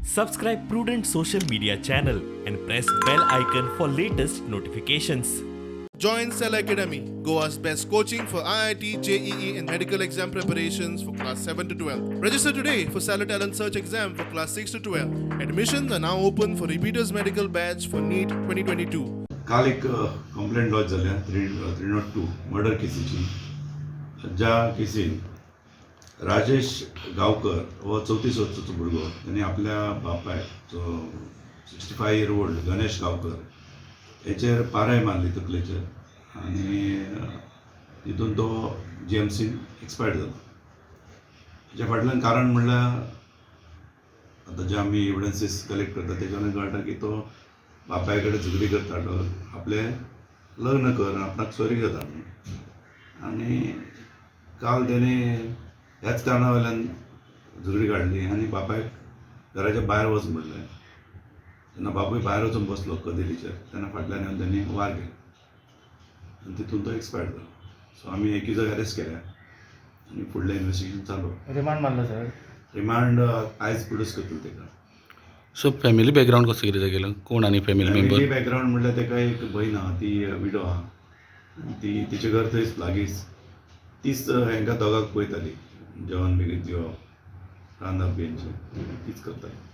Subscribe Prudent social media channel and press bell icon for latest notifications. Join Cell Academy, Goa's best coaching for IIT, JEE, and medical exam preparations for class 7 to 12. Register today for Salah Talent Search exam for class 6 to 12. Admissions are now open for repeaters medical batch for NEET 2022. काल एक complaint lodge जाल्या 302 murder केसीची, ज्या casein Rajesh Gaonkar हो 34 वर्साचो भुरगो, तेणी आपल्या बापायक जो 65 year old Ganesh Gaonkar हेचेर पाराय मारली तकलेचेर आनी तितून तो जीएमसीन एक्सपायर्ड जालो. हेच्या फाटल्यान कारण म्हणल्यार, आतां जे आमी एविडन्सीस कलेक्ट करता तेच्या वयल्यान कळटा की तो बापाय कडेन झगडी करतालो, आपलें लग्न कर, आपणाक सोयरीक जाता म्हणून. आनी काल तेणें ह्याच कारणा वयल्यान झगडी काडली आनी बापायक घराच्या भायर वच म्हणलें. तेन्ना बापूय भायर वचून बसलो कदेलीचेर, तेन्ना फाटल्यान येवन तेणी वार केलो आनी तितून तो एक्सपायर्ड जालो. सो आमी एकीजक अरेस्ट केल्या आनी फुडलें इन्वेस्टिगेशन चालू. रिमांड मारलो सर? रिमांड आयज प्रोड्यूस करतले तेका. सो फॅमिली बॅकग्रावंड कसो कितें तेगेलो, कोण आनी फॅमिली फॅमिली मेंबर? बॅकग्रावंड म्हणल्यार तेका एक भयण आहा, ती विडो आहा. ती तिचें घर थंयच लागींच. तीच हेंकां दोगांक पळयताली, जेवण बी दिवप, रांदप बी हेंचें तीच करताली.